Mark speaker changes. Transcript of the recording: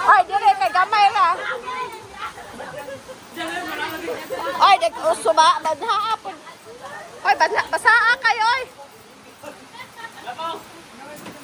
Speaker 1: Ay, dire kay gamay ra. Ay, nag-uso ba? Banha po. Oy, banha, basaa kayo, oy.